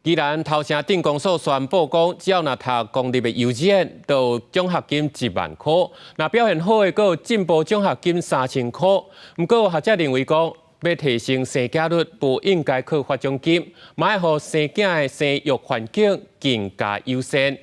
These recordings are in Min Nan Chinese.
宜蘭頭城鎮公所宣布講，只要若讀公立的幼稚園，就有獎學金1萬箍；若表現好的，閣有進步獎學金3000箍。毋過有學者認為講，欲提升生囝率，無應該靠發獎金，嘛愛予生囝的生育環境更加友善。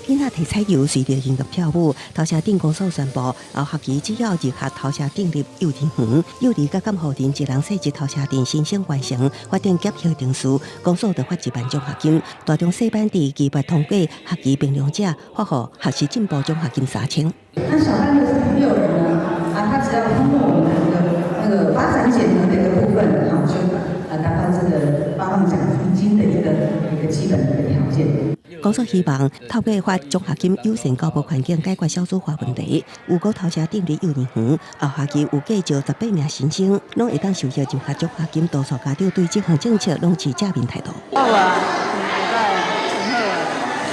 囡仔提彩球隨著音樂跳舞，頭城鎮公所宣布，後學期只要入學頭城鎮立幼稚園、幼兒佮監護人一人細一頭城鎮申請完成法定檢核程序，公所就發1萬獎學金。大中細班佇期末通過學期評量者，發予學習進步獎學金3000。那小班的六人呢？啊，他只要通過我們的那個發展檢核的一個部分，好，就達到這個發放獎金的一個基本的一個條件。公所希望透過發獎學金友善教育環境，解決少子化問題。預估頭城鎮立幼兒園後學期有計招18名新生，攏會當受惠入學獎學金。多數家長對這項政策攏持正面態度。好啊，很好啊，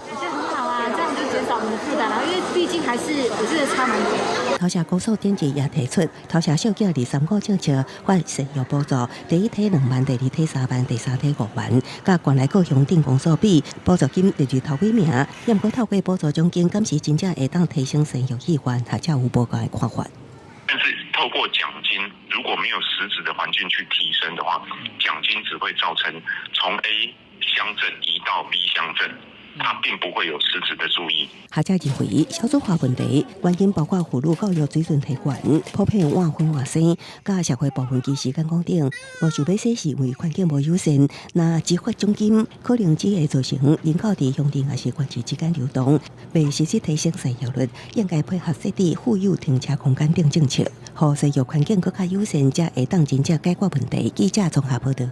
我覺得很好啊，這樣就減少我們的負擔啦。因為畢竟還是我覺得差蠻多。頭城公所頂日也提出，頭城小囝二三五政策發生育補助，第一梯2萬，第二梯3萬，第三梯5萬，佮原來各鄉鎮公所比，補助金列入頭幾名。毋過透過補助獎金，敢是真正會當提升生育意願，學者有無仝的看法。但是透過獎金，如果沒有實質的環境去提升的話，獎金只會造成從 A 鄉鎮移到 B 鄉鎮。它並不會有實質的注意。學者認為，少子化問題原因包括婦女教育水準提懸、普遍晚婚晚生，佮社會部分歧視觀等，無想欲生是因為環境無友善。若只發獎金，可能只會造成人口佇鄉鎮抑是縣市之間流動，未實質提升生育率，應該配合設置婦幼停車空間等政策，予生育環境閣較友善，才會當真正解決問題。記者綜合報導。